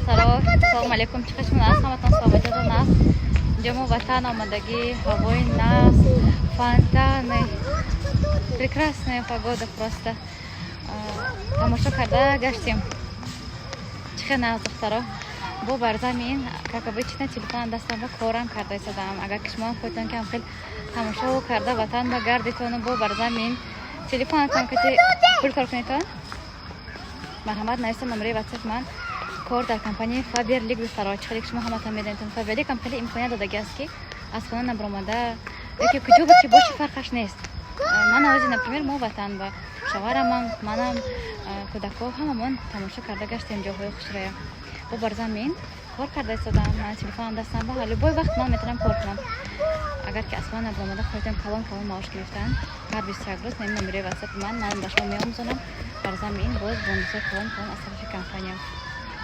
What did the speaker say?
Духтаро, салому алейкум. Чӣ хел шумо аст? Ҳаматон саломатиятон аст? Инҷо мо ватан омадагӣ, ҳавои нағз, фонтаны, прекрасная погода просто. Тамошо карда гаштем. Чӣ хел нағз, духтаро. Бо бар замин, как обычно, телефонам дастам ба корам карда истодам. Агар ки шумо хоҳедон, ки хел тамошо карда ватан ба гардитону бо бар замин телефонатон кати пул кор кунедтон, марҳамат, нависта номераи ватсап ман. Кор дар компанияи Фаберлик, духтаро. Чӣ хеле ки шумо ҳаматон медонедтон, Фаберлик ҳам хеле имконият додагӣ аст, ки аз хона набаромада ёки куҷо буд ки боши, фарқаш нест. Ман ози, например, мо ватан ба шаварамам, манам, кӯдакҳо, ҳамамон тамошо карда гаштем ҷоҳои хушроя. Бо бар замин кор карда истодам. Ман телефонам дастам ба любой вақт ман метавонам кор кунам. Агар ки аз хона набаромада хоҳедам калон калон маош гирифтан, ҳар 21 рӯз нем номераи ватсапи ман, ман ба шумо меомӯзонам. Бар замин боз бонусҳои калон калон аз тарафи компания.